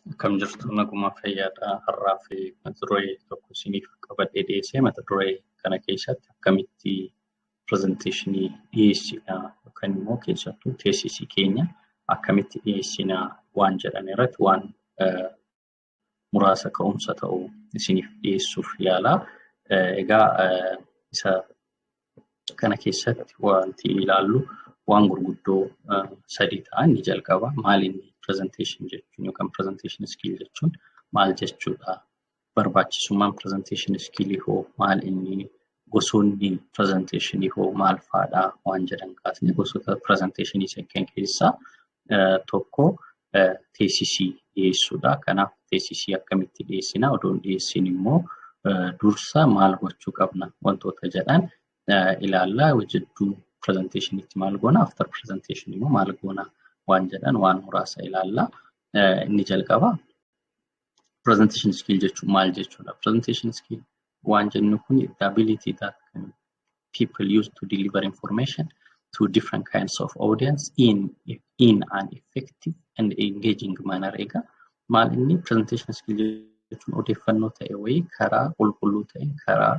Akkam jirtu, nagumaa fayyaadha. Har'aa fi mata duree tokko isiniif qabadhee dhiyeessee, mata duree kana keessatti akkamitti presentationii dhiyeessina yookaan immoo keessattuu thesisii keenya akkamitti dhiyeessina waan jedhan irratti waan muraasa ka'umsa ta'u isiniif dhiyeessuuf yaala. Egaa isa kana keessatti wanti ilaallu waan gurguddoo sadii ta'an. Ni jalqaba, maal inni presentation jechuun yookaan presentation skill jechuun maal jechuudha? Barbaachisummaan presentation skill hoo maal inni? Gosoonni presentationii hoo maal fa'aadha waan jedhan kaasne, gosoota presentationii kan keessaa tokko thesisii dhiyeessuudha. Kanaaf thesisii akkamitti dhiyeessina? Odoon dhiyeessin immoo dursa maal gochuu qabna wantoota jedhan ilaalla. Jidduu presentationiitti maal goona? After presentation immoo maal goona waan jedhan waan muraasa ilaalla. Inni jalqaba presentation skill jechuun maal jechuudha? Presentation skill waan jennu kun the ability that people use to deliver information to different kinds of audience in an effective and engaging manner. Egaa maal inni presentation skill jechuun? Odeeffannoo ta'e wayii karaa qulqulluu ta'een, karaa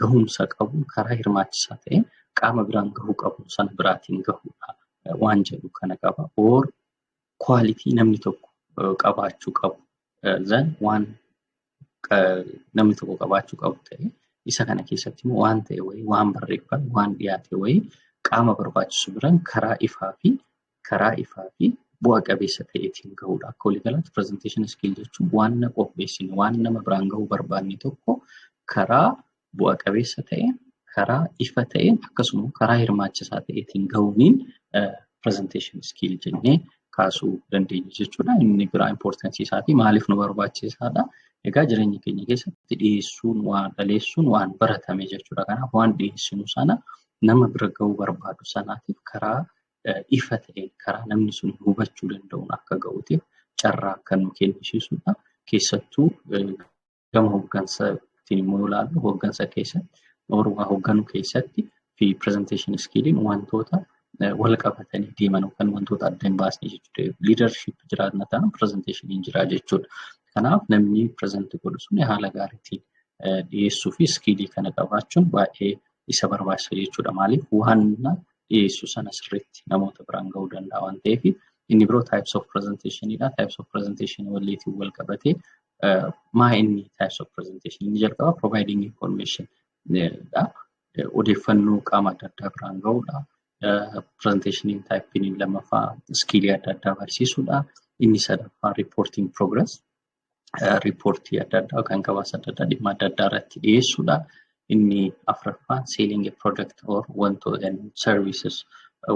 gahumsa qabu, karaa hirmaachisaa ta'een qaama biraan gahuu qabu sana biraatiin gahuudha waan jedhu kana qaba. Or quality namni tokko qabaachuu qabu, then waan namni tokko qabaachuu qabu ta'e, isa kana keessatti immoo waan ta'e wayii, waan barreeffame, waan dhiyaate wayii qaama barbaachisu biraan karaa ifaa fi bu'a qabeessa ta'eetiin gahuudha. Akka waliigalaatti presentation skill jechuun waan na qopheessine, waan nama biraan gahuu barbaanne tokko karaa bu'a qabeessa ta'een, karaa ifa ta'een, akkasuma karaa hirmaachisaa ta'eetiin gahuuniin presentation skill jennee kaasuu dandeenya jechuudha. Inni biraa importanceii isaatii, maaliif nu barbaachisaadha? Egaa jireenya keenya keessatti dhiyeessuun waan dhaleessuun waan baratame jechuudha. Kanaaf waan dhiyeessinu sana nama bira gahuu barbaadu sanaatiif karaa ifa ta'een, karaa namni sun hubachuu danda'uun akka gahuutiif carraa kan nu kennisiisudha. Keessattuu gama hooggansaatiin immoo ilaallu, hooggansa keessatti, waa hoogganuu keessatti fi presentation skilliin wantoota wal qabatanii deeman yookaan wantoota adda hin baasne jechuudha. Leadership jiraanna taanaan presentationiin jira jechuudha. Kanaaf namni present godhu sun haala gaariitiin dhiyeessuu fi skillii kana qabaachuun baay'ee isa barbaachisa jechuudha. Maaliif? Waan dhiyeessu sana sirriitti namoota biraan gahuu danda'a waan ta'eef. Inni biroo types of presentationidha. Types of presentation waliitiin wal qabatee maa inni types of presentation? Inni jalqaba providing information dha. Odeeffannoo qaama adda addaa biraan gahuudha. Presentationiin typeiin lammaffaa skillii adda addaa barsiisuudha. Inni sadaffaa reporting progress. Reportii adda addaa yookaan gabaasa adda addaa dhimma adda addaa irratti dhiyeessuudha. Inni afuraffaan selling a product or wantoota services,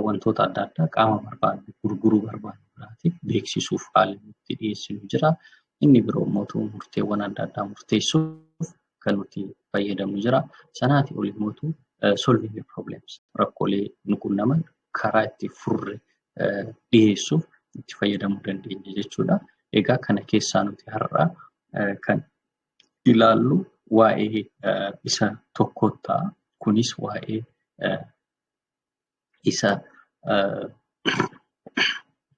wantoota adda addaa qaama barbaadnu gurguruu barbaadnu biraatiif beeksisuuf haalli nuti dhiyeessinu jira. Inni biroo immoo murteewwan adda addaa murteessuuf kan nuti fayyadamnu jira. Sanaatii ol immoo solving problems, rakkoolee nu qunnaman karaa itti furre dhiyeessuuf itti fayyadamuu dandeenya jechuudha. Egaa kana keessaa nuti har'a kan ilaallu waa'ee isa tokko ta'a. Kunis waa'ee isa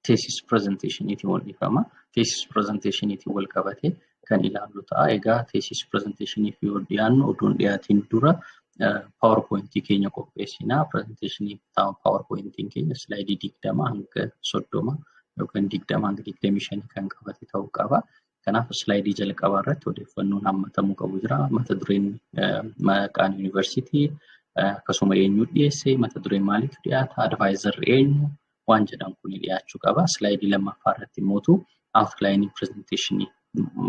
thesis presentationiitiin wal dhiifama. Thesis presentationiitiin wal qabatee kan ilaallu ta'a. Egaa thesis presentationiif yoo dhiyaannu, oduun dhiyaatiin dura PowerPointii keenya qopheessinaa. Presentationii PowerPointiin keenya slideii 20 hanga 30 yookaan 20 hanga 25 kan qabate ta'uu qaba. Kanaaf slideii jalqabaa irratti odeeffannoon hammatamuu qabu jira. Mata dureen, maqaan yuunivarsiitii, akkasuma eenyu dhiyeesse, mata dureen maaliitu dhiyaata, advisorri eenyu waan jedhan kun dhiyaachuu qaba. Slideii lammaffaa irratti immoo outlineii presentationii,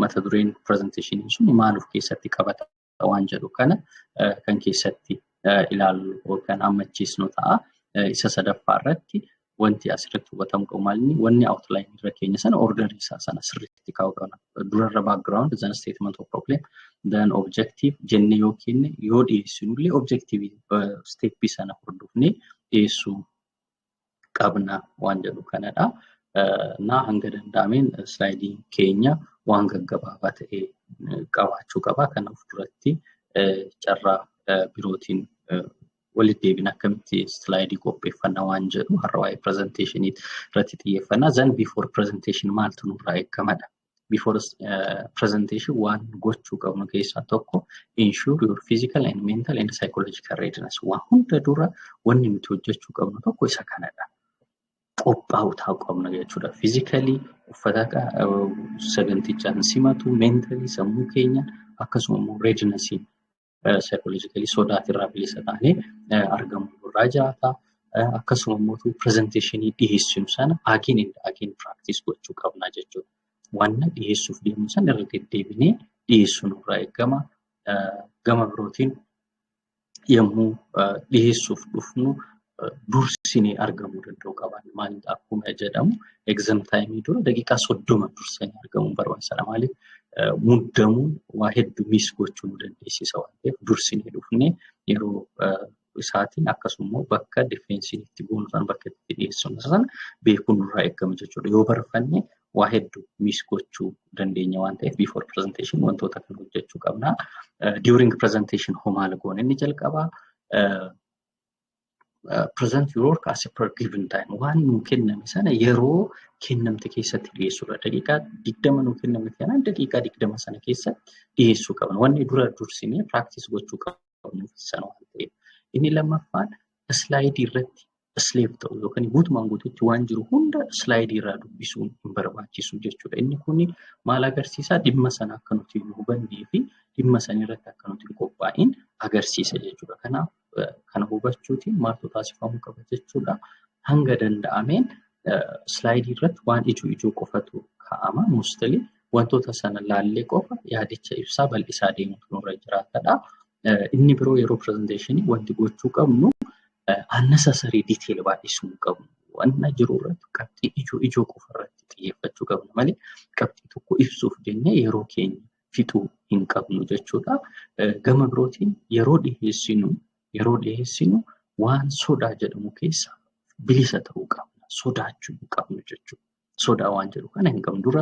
mata dureen presentationii sun maal of keessatti qabata waan jedhu kana kan keessatti ilaallu yookaan hammachiisnu ta'a. Isa sadaffaa irratti wanti asirratti hubatamuu qabu maal inni? Wanni outline irra keenya sana orderii isaa sana sirriitti kaa'uu qabna. Durarra background, then statement of problem, then objective jennee yoo kenne, yoo dhiyeessinu illee objective stepii sana hordofnee dhiyeessuu qabna waan jedhu kanadha. Na hanga danda'ameen slideiin keenya waan gaggabaabaa ta'e qabaachuu qaba. Kana of duratti carraa birootiin walitti deebina, akkamitti slideii qopheeffannaa waan jedhu. Har'a waa'ee presentationii irratti xiyyeeffannaa. Then before presentation maaltu nurraa eegamadha? Before presentation waan gochuu qabnu keessaa tokko ensure your physical and mental and psychological readiness. Waan hunda dura wanni nuti hojjechuu qabnu tokko isa kanadha. Qophaa'uu ta'uu qabna jechuudha. Physically uffata sagantichaan simatu, mentally sammuu keenya, akkasuma immoo readiness psychologically sodaatirraa bilisa taanee argamuu nurraa jiraata. Akkasuma immoo presentationii dhiyeessinu sana again and again practice gochuu qabna jechuudha. Wanna dhiyeessuuf deemnu sana irra deddeebinee dhiyeessuu nurraa eegama. Gama birootiin yommuu dhiyeessuuf dhufnu dursinee argamuu danda'uu qaban. Maal, akkuma jedhamu exam timeii dura daqiiqaa 30 dursanii argamuun barbaachisaadha. Maaliif, muddamuun waa hedduu miss gochuu nu dandeessisa waan ta'eef, dursinee dhufnee yeroo isaatiin akkasuma bakka defenseiin itti goonu sana, bakka itti dhiyeessinu sana beekuun nurraa eegama jechuudha. Yoo barfanne waa hedduu miss gochuu dandeenya waan ta'eef, before presentation wantoota kana hojjechuu qabna. During presentation hoo maal goone? Inni jalqabaa present your work as per given time. Waan nuu kenname sana yeroo kennamte keessatti dhiyeessuudha. Daqiiqaa 20 nuu kenname kanaan daqiiqaa 20 sana keessatti dhiyeessuu qabna. Wanni dura dursinee practice gochuu qabnu sana waan ta'eef. Inni lammaffaan slideii irratti slave ta'u yookaan guutumaan guutuutti waan jiru hunda slideii irraa dubbisuun hin barbaachisu jechuudha. Inni kun maal agarsiisa? Dhimma sana akka nuti hin hubannee fi dhimma sana irratti akka nuti hin qophaa'in agarsiisa jechuudha. Kanaaf kana hubachuutiin maaltu taasifamuu qaba jechuudha? Hanga danda'ameen slideii irratti waan ijoo ijoo qofatu kaa'ama. Mostly wantoota sana laallee qofa yaadicha ibsaa bal'isaa deemutu nurra jiraatadha. Inni biroo yeroo presentationii wanti gochuu qabnu unnecessary detail baay'isuu hin qabnu. Wanna jiru irratti qabxii ijoo ijoo qofa irratti xiyyeeffachuu qabna malee qabxii tokko ibsuuf jennee yeroo keenya fixuu hin qabnu jechuudha. Gama birootiin yeroo dhiyeessinu waan sodaa jedhamu keessa bilisa ta'uu qabna. Sodaachuu hin qabnu jechuudha. Sodaa waan jedhu kana hin qabnu. Dura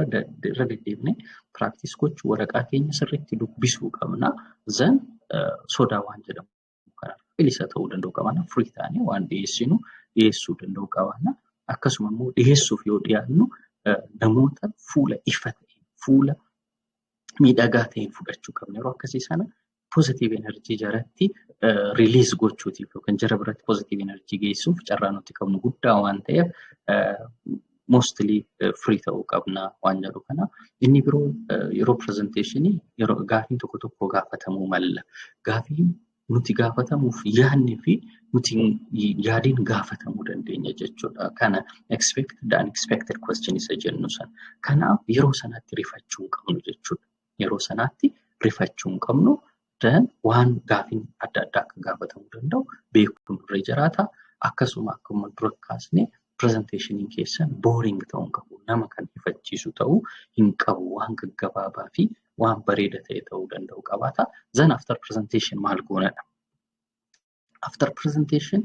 irra deddeebinee practice gochuu, waraqaa keenya sirriitti dubbisuu qabna. Then sodaa waan jedhamu kana bilisa ta'uu danda'uu qabna. Free taanee waan dhiyeessinu dhiyeessuu danda'uu qabna. Akkasuma immoo dhiyeessuuf yoo dhiyaannu namoota fuula ifa ta'een, fuula miidhagaa ta'een fudhachuu qabna. Yeroo akkasii sana positive energy jaratti release gochuutiif yookaan jara biratti positive energy geessuuf carraa nuti qabnu guddaa waan ta'eef, mostly free ta'uu qabna waan jedhu kana. Inni biroo yeroo presentationii yeroo gaafiin tokko tokko gaafatamuu malla. Gaafiin nuti gaafatamuuf yaadnee fi nuti yaadiin gaafatamuu dandeenya jechuudha. Kana expected, unexpected question isa jennu sana. Kanaaf yeroo sanatti rifachuu hin qabnu jechuudha. Yeroo sanaatti rifachuu hin qabnu. Then waan gaafiin adda addaa akka gaafatamuu danda'u beekuun nurra jiraata. Akkasuma akkuma dura kaasne presentationiin keessan boring ta'uu hin qabu. Nama kan ifachiisu ta'uu hin qabu. Waan gaggabaabaa fi waan bareeda ta'e ta'uu danda'u qabaata. Then after presentation maal goonadha? After presentation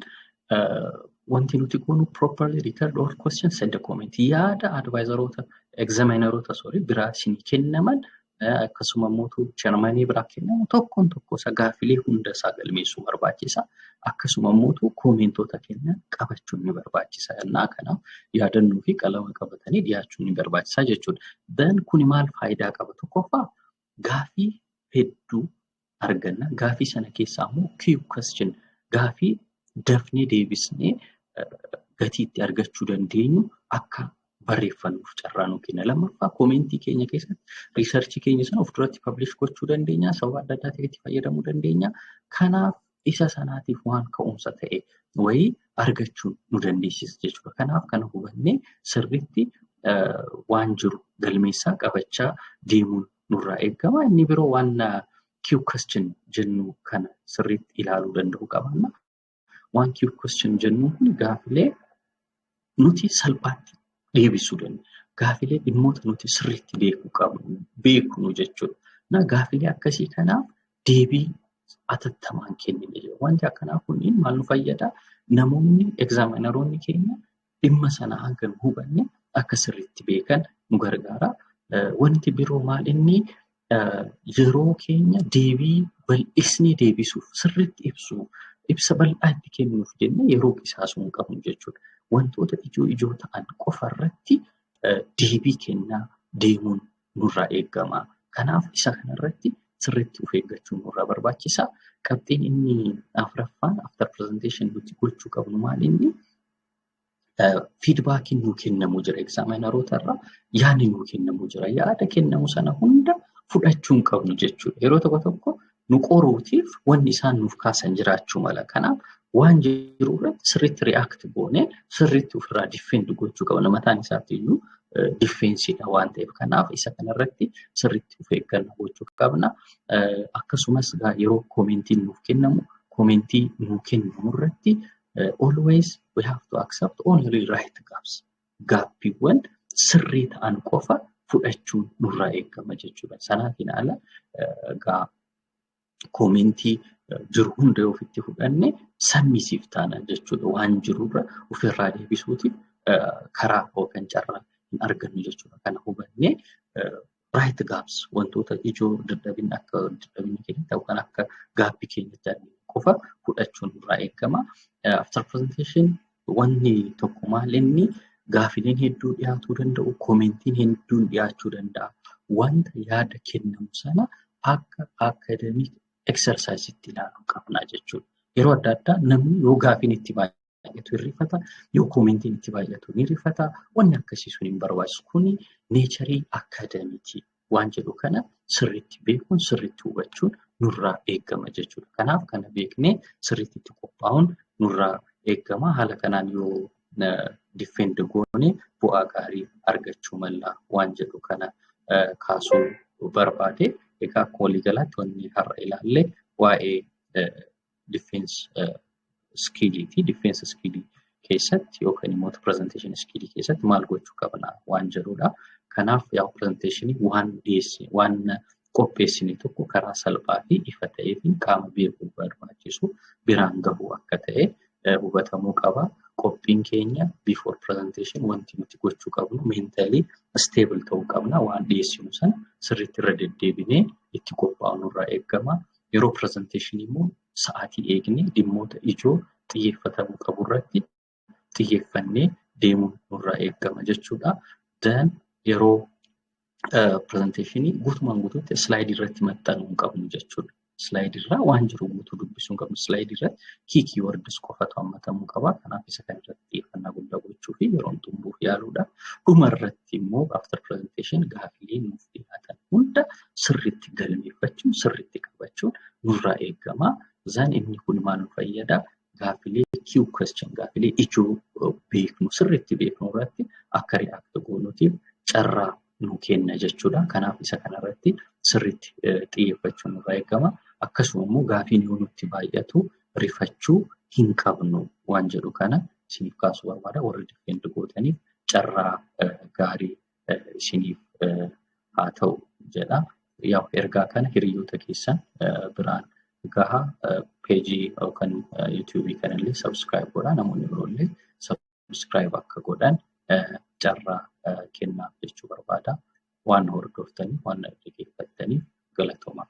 wanti nuti goonu properly record all questions and comment. Yaada advisoroota, examineroota, sorry, biraa isinii kennaman, akkasuma immoo chairmanii biraa kennamu tokkoon tokko isaa gaafilee hunda isaa galmeessuu barbaachisa. Akkasuma immoo commentoota kennan qabachuun ni barbaachisa. Kanaaf yaadannoo fi qalama qabatanii dhiyaachuun ni barbaachisa jechuudha. Then kuni maal faayidaa qaba? Tokkoffaa, gaafii hedduu arganna. Gaafii sana keessaa immoo key question, gaafii dafnee deebisnee gatii itti argachuu dandeenyu akka barreeffannuuf carraa nu kenna. Lammaffaa, commentii keenya keessatti researchii keenya sana of duratti publish gochuu dandeenya. Sababa adda addaatiif itti fayyadamuu dandeenya. Kanaaf isa sanaatiif waan ka'umsa ta'e wayii argachuu nu dandeessisa jechuudha. Kanaaf kana hubannee sirriitti waan jiru galmeessaa qabachaa deemuun nurraa eegama. Inni biroo waan key question jennu kana sirriitti ilaaluu danda'uu qabaanna. Waan key question jennu kun gaafilee nuti salphaatti deebisuu dandeenya. Gaafilee dhimmoota nuti sirriitti beekuu qabnu, beeknu jechuudha. Gaafilee akkasii kanaaf deebii atattamaan kennine jira. Wanti akkanaa kunniin maal nu fayyada? Namoonni examineroonni keenya dhimma sana hanga nu hubanne akka sirriitti beekan nu gargaara. Wanti biroo maal, inni yeroo keenya deebii bal'isnee deebisuuf, sirriitti ibsuuf, ibsa bal'aa itti kennuuf jennee yeroo qisaasuu hin qabnu jechuudha. Wantoota ijoo ijoo ta'an qofa irratti deebii kennaa deemuun nurraa eegama. Kanaaf isa kanarratti sirriitti of eeggachuun nurraa barbaachisa. Qabxiin inni afuraffaan after presentation nuti gochuu qabnu maal inni? Feedbackiin nuu kennamu jira. Examineroota irraa yaadni nuu kennamu jira. Yaada kennamu sana hunda fudhachuu hin qabnu jechuudha. Yeroo tokko tokko nu qoruutiif wanni isaan nuuf kaasan jiraachuu mala. Kanaaf waan jiru irratti sirriitti react goonee sirriitti ofirraa defend gochuu qabna. Mataan isaatiiyyuu defenseiidha waan ta'eef. Kanaaf isa kanarratti sirriitti of eeggannoo gochuu qabna. Akkasumas yeroo commentiin nuuf kennamu, commentii nuu kennamu irratti always we have to accept only right gaps. Gaaffiiwwan sirrii ta'an qofa fudhachuun nurraa eegama jechuudha. Sanaatiin ala egaa commentii jiru hunda yoo ofitti fudhanne submissive taana jechuudha. Waan jirurra ofirraa deebisuutiif karaa yookaan carraa hin argannu jechuudha. Kana hubannee right gaps, wantoota ijoo dadhabina akka dadhabina keenyatti yookaan akka gaaffii keenyatti qofa fudhachuun nurraa eegama. After presentation wanni tokko maal inni? Gaafileen hedduu dhiyaatuu danda'u, commentiin hedduun dhiyaachuu danda'a. Wanta yaada kennamu sana akka academic exerciseitti ilaaluu qabna jechuudha. Yeroo adda addaa namni yoo gaafiin itti baay'atu hin rifata, yoo commentiin itti baay'atu ni rifata. Wanni akkasii sun hin barbaachisu. Kuni natureii academicii waan jedhu kana sirriitti beekuun, sirriitti hubachuun nurraa eegama jechuudha. Kanaaf kana beeknee sirriitti itti qophaa'uun nurraa eegama. Haala kanaan yoo defend goone bu'aa gaarii argachuu malla waan jedhu kana kaasuu barbaade. Egaa akkuma waliigalaatti wanni har'a ilaalle waa'ee defense skilliiti. Defense skillii keessatti yookaan immoo presentation skillii keessatti maal gochuu qabna waan jedhudha. Kanaaf yaa presentationii waan dhiyeesse, waan qopheessine tokko karaa salphaa fi ifa ta'eetiin qaama beekuu barbaachisu biraan gahuu akka ta'e hubatamuu qaba. Qophiin keenya before presentation wanti nuti gochuu qabnu mentally stable ta'uu qabna. Waan dhiyeessinu sana sirriitti irra deddeebinee itti qophaa'u nurraa eegama. Yeroo presentation immoo sa'aatii eegnee dhimmoota ijoo xiyyeeffatamuu qabu irratti xiyyeeffannee deemuun nurraa eegama jechuudha. Then yeroo presentationii guutumaan guutuutti slideii irratti maxxanuu hin qabnu jechuudha. Slideii irraa waan jiru guutuu dubbisuu hin qabnu. Slideii irratti key keywords qofatu hammatamuu qaba. Kanaaf isa kana irratti xiyyeeffannaa guddaa gochuu fi yeroon xumuruuf yaaluudha. Dhuma irratti immoo after presentation gaafilee nuuf dhiyaatan hunda sirriitti galmeeffachuun, sirriitti qabachuun nurraa eegama. Then inni kun maal nu fayyada? Gaafilee key question, gaafilee ijoo beeknu, sirriitti beeknu irratti akka react goonuutiif carraa nu kenna jechuudha. Kanaaf isa kanarratti sirriitti xiyyeeffachuun nurraa eegama. Akkasuma immoo gaafiin yoo nutti baay'atu rifachuu hin qabnu waan jedhu kana isiniif kaasuu barbaada. Warri defend gootaniif carraa gaarii isiniif haa ta'u jedha. Yaa ergaa kana hiriyoota keessan biraan gahaa. Pageii yookaan YouTubeii kanallee subscribe godhaa. Namoonni biroollee subscribe akka godhan carraa kennaaf jechuu barbaada. Waan hordoftaniif, waan dhaggeeffattaniif galatoomaa.